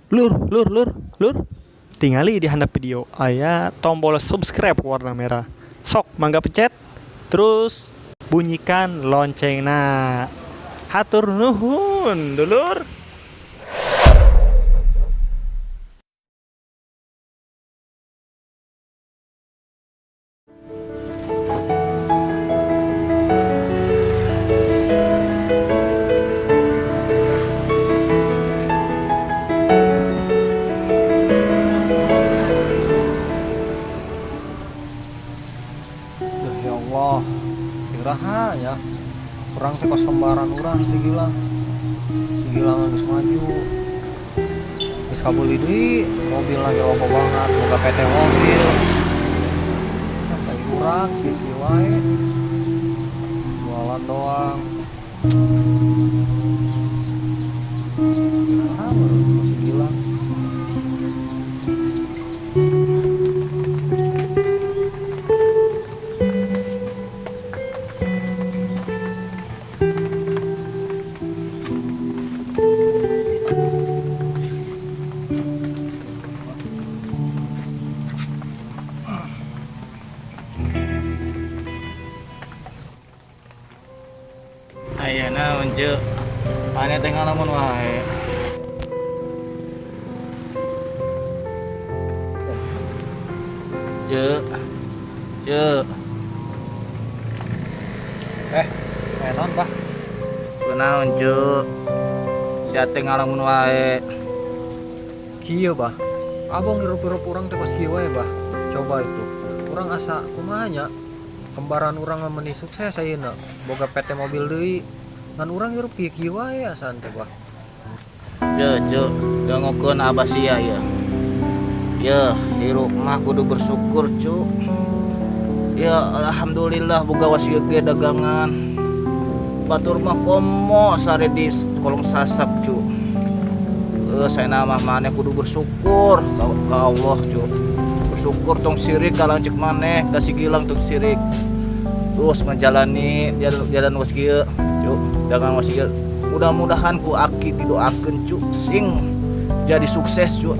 Lur, lur, lur, lur. Tingali di handap video aya tombol subscribe warna merah. Sok mangga pencet, terus bunyikan loncengna. Hatur nuhun, dulur. Duh, ya Allah, iraha ya. Urang teh kos kembaran urang si Gilang. Si Gilang geus maju. Geus kabeuli deui, mobil lagi loba banget, boga PT mobil. Sampai urang kieu wae. Jualan doang. Iraha meureun si Gilang. Aya naon, Ceu? Maneh teh ngalamun wae. Ceu. Ceu. Eh, naon, Bah? Kunaon, Ceu? Sia teh ngalamun wae. Kieu, Bah. Abang ngirup-irup urang teh kos kieu wae, Bah. Coba itu. Urang asa kumaha nya? Kembaran urang mah meuni sukses ayeuna, boga PT mobil deui. Ngan urang hirup kieu-kieu wae asaan teh, Bah. Ceu, Ceu, dangukeun abah sia ya. Ya, hirup mah kudu bersyukur, Cu. Ya, alhamdulillah boga wasieu ge dagangan. Batur mah komo sare di kolong sasak, Cu. Saena mah maneh kudu bersyukur ka Allah, Cu. Bersyukur tong sirik ka lanceuk maneh, ka si Gilang tong sirik. Terus menjalani jalan was kieu, Cu. Dagang was kieu. Mudah-mudahan ku aki didoakeun, Cu, sing jadi sukses, Cu.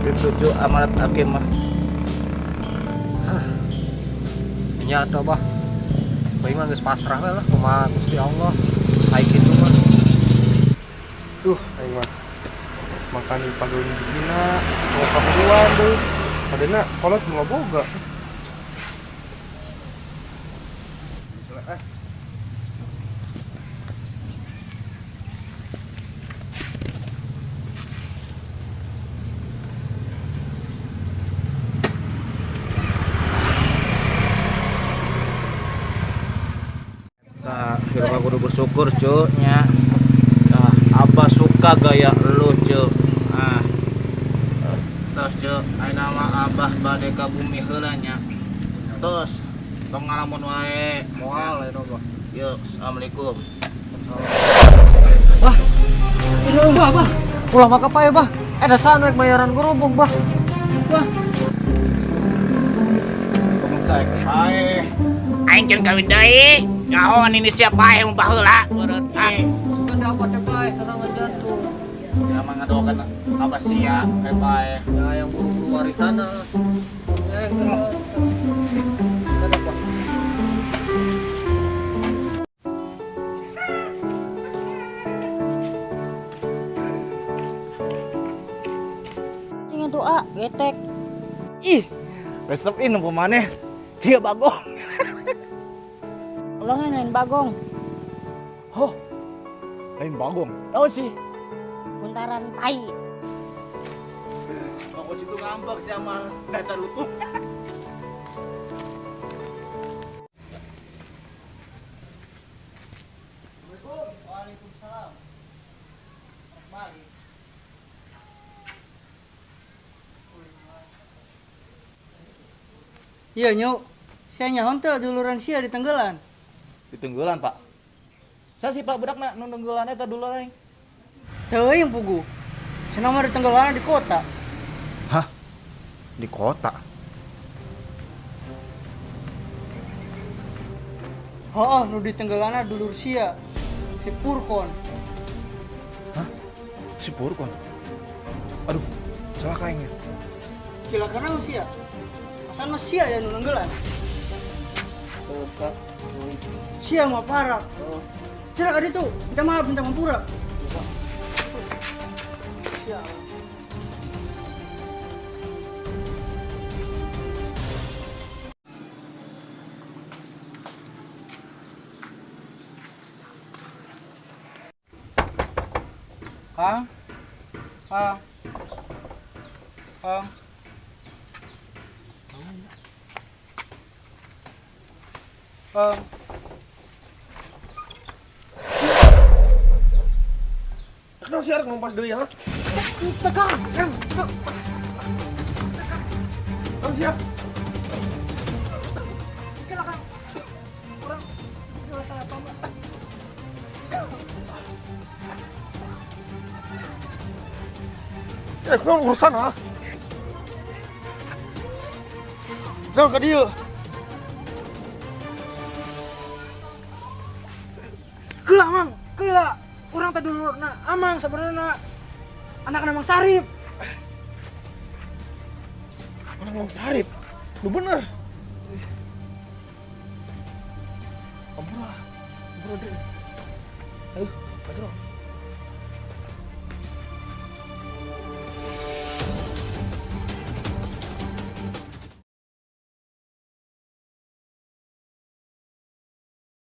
Gitu, Cu, amanat aki mah. Nya atuh, Bah. Bae mah geus pasrah we lah kumaha Gusti Allah. Ai kitu mah. Duh, aing mah makan pagawean bijina, mau kaburuan deui. Padahal kolot nu boga. Nah, hirup kudu bersyukur, Cu, nya. Nah, abah suka gaya lu, Cu. Nah. Terus, Cu, ayeuna mah abah bade ka bumi heula nya. Terus tong ngalamun wae. Moal ayeuna, Bah. Yuk, assalamualaikum. Bah. Bah, Bah. Ulah maka pae, Bah. Eta saha nu bayaran gerobok, Bah? Bah. Ngomong saya pae. Aing can kawin deui. Nyahoan ini siapa pae mun baheula meureun. Ah, Suka dapat teh pae serangan jantung. Dia mah ngadoakeun abah sia we pae. Ya yang buru-buru warisana. Eh, ada, Bah. Cing itu ah, getek. Ih, resep ini nempo maneh. Cia bagong. Ulangan lain bagong, Huh. Lain bagong. Naon sih? buntaran tai. Pokok situ ngambek sih sama dasar lutung. Waalaikumsalam. Balik. Iya nyu, sia nyaho teu duluran sia di Tenggelan. Di Tenggelan, Pak. Saya sih Pak budakna nu Tenggelan eta dulur aing. Teuing pugu. Cenah mah di Tenggelan di kota. Hah? Di kota? Heeh, nu di Tenggelana dulur sia. Si Purkon. Hah? Si Purkon. Aduh, salah kayaknya. Cilaka naon sia? Asan mah sia ya nu nenggelan. Sia mah parah. Cilaka ditu, minta maaf, minta mampura. Sia. Kang. Kang. Kang. Kang. Kenapa sih arek ngompas deui ha? Tegang, Kang. Kenapa sih ya? Kela, Kang. Urang salah apa, Mbak? Eh, kunaon urusan ha? Kunaon ka dieu? Keula, Mang. Keula. Urang teh dulurna Amang sebenarnya anak Mang Sarip. Anak Mang Sarip? Lu bener. Ampura. Ampura deui. Ayo, maju.